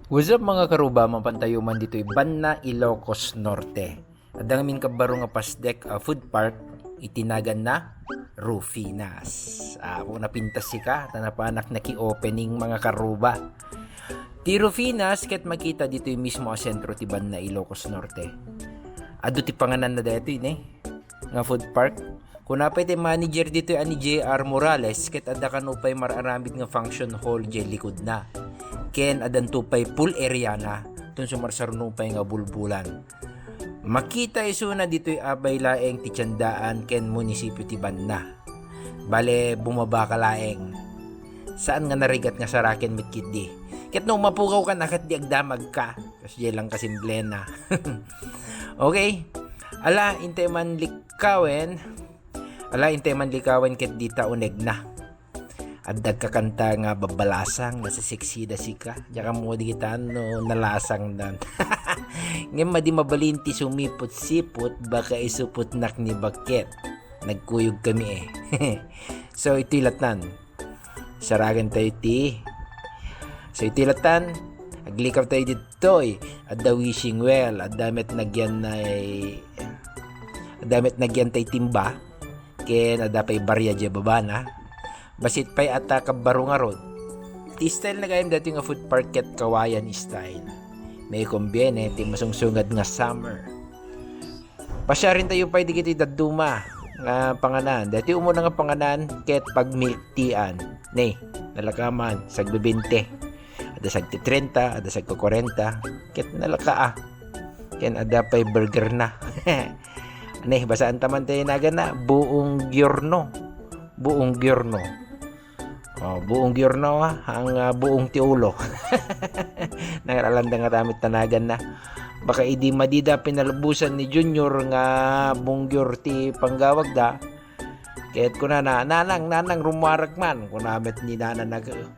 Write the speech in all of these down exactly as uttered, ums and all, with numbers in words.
What's up, mga karuba? Mapantayo man ditoy Banna, Ilocos Norte. Adda ngamin kabbaro nga pasdek a food park iti naganna Rufinas. Ah, kung napintas sika, ta napanak naki-opening, mga karuba. Ti Rufinas ket makita ditoy mismo a sentro ti Banna, Ilocos Norte. Adu ti panganan na daytoy, ne, nga food park. Kuna pay ti manager ditoy a ni J R Morales, ket adda kano pay mar-aramid nga function hall jay likudna. Ken addanto pay pool area na, ton sumarsaruno pay nga bulbulan. Makita isuna ditoy abay laeng ti tiendaan ken munisipyo ti Banna. Bale, bumaba ka laeng. Saan nga narigat nga saraken met ketdi. Ket no mapukaw ka na ket di agdamag ka. Kas jay lang kasimplena. Okay. Ala, intay man likawen. Ala, intay man likawen ket dita unegna. Adda kakanta nga babbalasang, nga sisiksi da sika. Diak ammo di kita no nalasang dan. Ngem madi mabalin ti sumipot-sipot, baka isupotnak ni Baket. Nagkuyog kami eh. So, itoy lattan. Saragan tayo ti. So, itoy lattan. Aglikaw tayo ditoy. Adda wishing well. Adda met nagyan na Adda met nagyan tay timba. Ken adda pay baria jay babana. Bassit pay ata kabbaro ngarud. Ti style na gayam daytoy nga food park ket kawayan style. Maikombiene ti masungsungad nga summer. Pasiaren tayo pay dagiti dadduma nga panganan. Daytoy umuna nga panganan ket pag-milk teaan. Ne, nalaka man, sagbe-bente. Adda sagti trenta, adda sagko kwarenta. Ket nalaka a. Ken adda pay burger na. Ne, basaan ta man ti naganna, buong giorno. Buong giorno. Oh, buong giorno, ah, ang, ah, buong ti ulo. Nangaralanda nga damit ta naganna. Baka idi madida pinalubosan ni Junior nga bunggior ti panggawagda. Ket kunana, "Nanang, nanang, rummuarek man." Kuna met ni nanang nag-,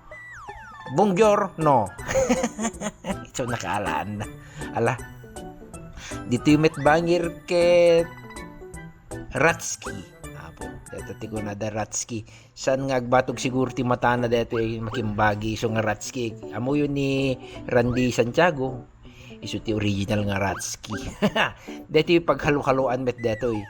"Bunggior, no." Isu nakaalaan na. Ala. Ditoy met bangir ket Ratski. Apo, dayta ti kunada Ratski. Saan nga agbatog siguro ti matana daytoy makimbagi isu nga Ratski. Ammoyo ni Randy Santiago, isu ti original nga Ratski. Daytoy paghalo-haloan met daytoy.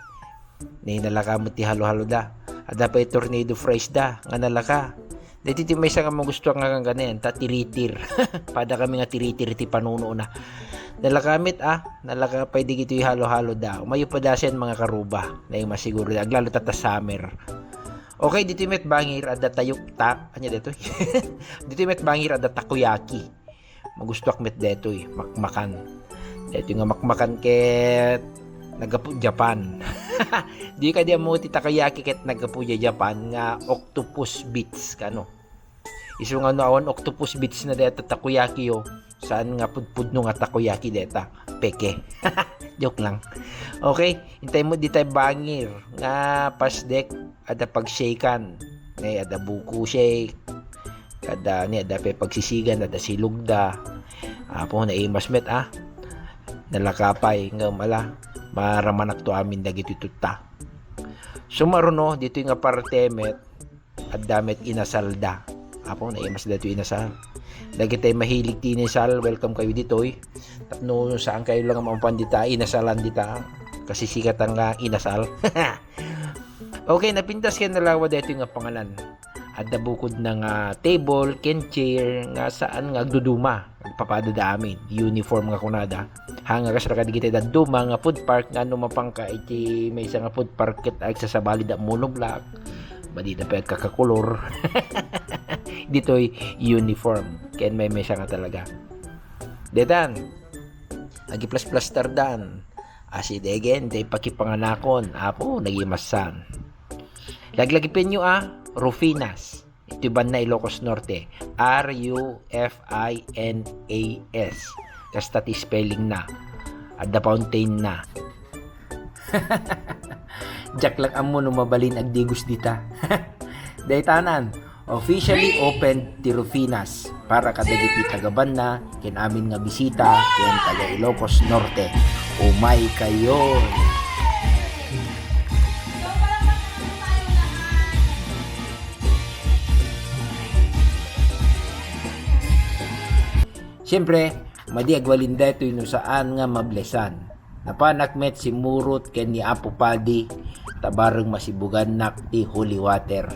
Ni nalaka met ti halo-halo da. Adda pay tornado fries da nga nalaka. Daytoy ti maysa nga magustuhan nga kangganen, ta tiritir. Pada kami nga tiritir ti panunona. Nalaka met, ah, nalaka pay dagitoy halo-halo da. Umayo pay da sen, mga karuba. Nay masiguro, aglalo ta ta summer. Okay, ditoy met bangir, adda tayukta. Anya daytoy? Ditoy met bangir, adda takoyaki. Magustuak met daytoy, makmakan. Daytoy nga makmakan ket naggapu Japan. Di kadi ammo ti takoyaki ket naggapu jay Japan nga octopus bits kano. Isu nga no awan octopus bits na dayta takoyaki yo, saan nga pudpudno nga takoyaki dayta? Peke. Joke lang. Okay, intay mo di tayo bangir nga pasdek, ada pag-shakean. Nay, ada buko shake. Kada ni, ada pay pagsisigan, ada silugda. Apo, naimas met, ah. Nalaka pay, ngem ala, maramanak to amin dagiti tutta. Sumaruno, ditoy nga parte met, adda met inasalda. Apo, naimas daytoy inasal. Dagiti mahilig ti inasal, welcome kayo ditoy. Tapno saan kayo lang mapan dita, inasalan dita. Kasi sikatan nga inasal. Okay, napintas ken nalawa daytoy nga panganan. Adda bukod na nga table ken chair nga saan nga agduduma. Agpapada da amin. Uniform nga kunada. Hanga kas rakadagiti dadduma nga food park nga no mapanka iti maysa nga food park ket agsasabali da monoblock. Madi da pay agkakakolor. Ditoy uniform. Ken maymaysa nga talaga. Detan. Agiplasplaster dan. Asidegen, tay pakipanganakon. Apo, nagimassan. Laglagipenyo a, Rufinas. Iti banna Ilocos Norte. R U F I N A S. Kasta ti spelling na. Adda fountain na. Diak lang ammo no mabalin agdigos dita. Daytanan, officially opened ti Rufinas para kadagiti taga-banna ken amin nga bisita ken taga-Ilocos Norte. Umay kayo! Siyempre, madi agbalin daytoy no saan nga mablesan. Napanak met simmurot ken ni Apo Padi, ta bareng masibugannak ti holy water.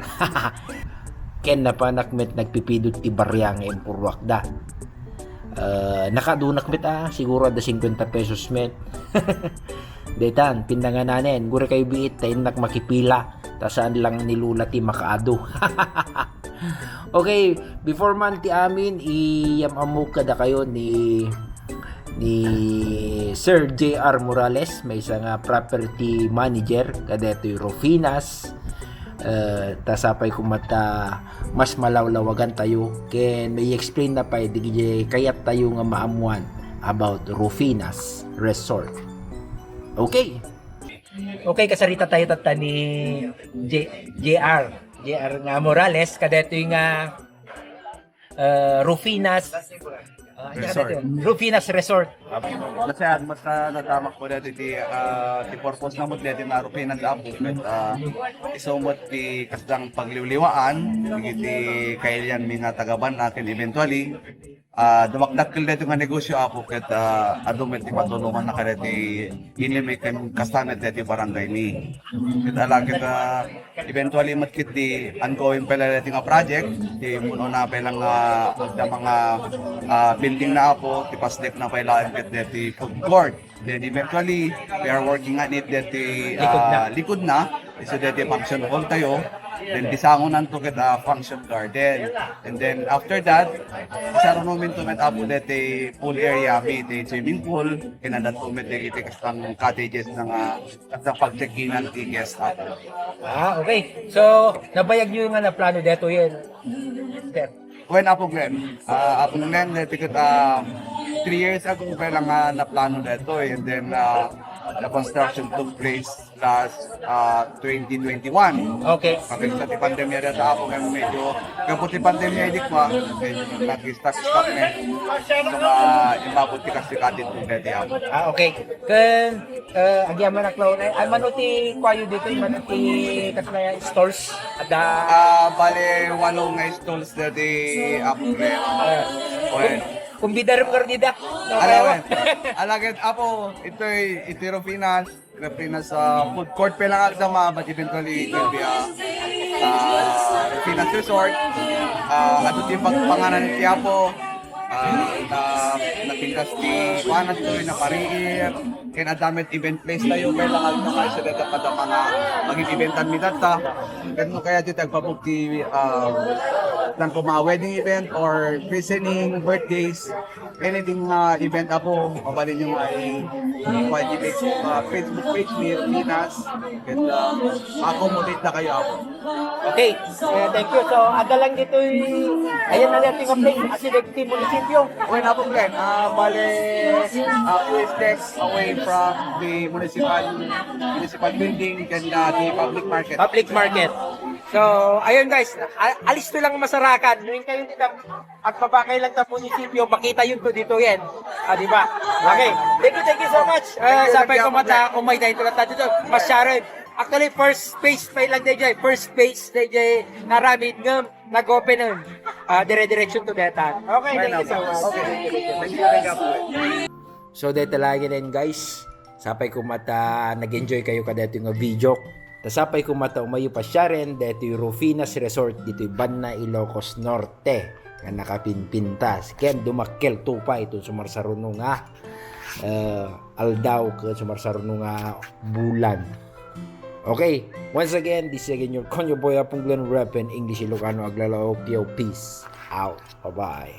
Ken napanak met nagpipidot ti barya nga impurruakda. Eh, nakadunak met, ah, siguro adda cincuenta pesos met. Daytan, pindangananen, guri kayo biit, ta innak makipila, ta saan lang ni Lola ti makaadu. Okay, before man ti amin, iyam-ammok kadakayo ni, ni Sir J R Morales, maysa nga property manager kadaytoy Rufinas. Eh, ta sapay koma ta mas malawlawagan tayo, ken may explain na pay di kayat tayo nga maammuan about Rufinas Resort. Okay. Okay, kasarita tayo tatta ni J-, J R. J R nga Morales, kadaytoy nga, eh, Rufinas, ah, ano Resort. Rufinas Resort. Kasi at mas na natamak ko dati ti, ah, ti purpose na mo dati na Rufinas Apo, ket, ah, iso mo ti kasdang pagliwliwaan, iti kailian mi nga tagaban natin eventually. Ah, dumakdakkel daytoy nga negosyo, Apo, ket, ah, adu met ti matulongan na kadaytoy inimi ken kasta met daytoy barangay mi. Ket ala ket, ah, eventually met ket ti ongoing pay la daytoy nga project, ti mun-una pay lang nga adda mga, ah, building na, Apo, ti pasdek na pay laeng ket daytoy food court. Then eventually, we are working on it daytoy, Likod na. ah, likod na. So daytoy function hall tayo. Then bisangonan to ket, ah, function garden. And then after that, saruno mi to met, Apo, daytoy pool area, mi ti swimming pool, ken adda to met dagiti kastang cottages na nga, kastang pagcheck-inan ti guest, Apo. Ah, okay. So, nabayag nyo nga naplano daytoy, sir? Wen, Apo Glenn. Ah, Apo Glenn, eh, because, ah, three years ago pa lang nga naplano daytoy, and then, ah, the construction took place last, ah, twenty twenty-one. Okay. Pagkita ti pandemya dayta, Apo Glenn, medyo, kaya po ti pandemya, di pa, medyo nag-stuck-stuck na. So, ah, imabot ti kasi katin po dayta, Apo. Ah, okay. Ken, eh, agyamanak laeng, ay, mano ti kuayo ditoy, mano ti kasla stalls? Adda Ah, bale, walo nga stalls dati, Apo Glenn. Well, kumbidarem nga dida. Ala, well. Ala ket, Apo, itoy, iti Rufinas, Rufinas, ah, food court pa lang agdama, but eventually it will be a, ah, Rufinas Resort. Ah, adu ti pagpanganan ti Apo. Ah, na, napintas ti kuanas toy, napariir. Ken adda met event place tayo, kaya lang agdama, so data pa da mga maging eventan mi data. Ken no kaya dito agpabuk ti, ah, lang kung mga wedding event or christening, birthdays, anything, ah, event, Apo, mabalin nyo nga i-, i-, Facebook page ni Rufinas. Ken, ah, accommodate na kayo, Apo. Okay. Eh, thank you. So, adda lang ditoy, ayan na natin nga place, asideg ti munisipyo. Wen, Apo Glenn, ah, bale, ah, few steps away from the municipal, municipal building and, ah, the public market. Public market. So, ayun guys, a-, alisto lang masarakan. Nuin kayo dito, agpabakay lang ta munisipyo, makita yun to dito yan. Ah, di ba? Okay. Thank you, thank you so much. Ah, Thank you, sapay thank you, ko mata, Apo Glenn. Umay dahil tulad tayo dito. Masyari. Actually, first phase pa lang, D J. First phase, D J, nga aramid nga nag-open nun. Ah, dire-direction to Betan. Okay, thank you so much. Okay, thank you, thank you. Thank you, thank you, Apo. So, deta lagi din, guys. Sapay ko mata nag-enjoy kayo kadaytoy nga video. Ta sapay ko mata umayo pasyaren daytoy Rufinas Resort ditoy Banna, Ilocos Norte nga nakapinpintas. Ken dumakkel to pay iti sumarsaruno nga, eh, aldaw ken sumarsaruno nga bulan. Okay, once again, this is again your Konyo Boy, Apong Glenn Rep and English Ilocano Aglalaw. Peace out. Bye-bye.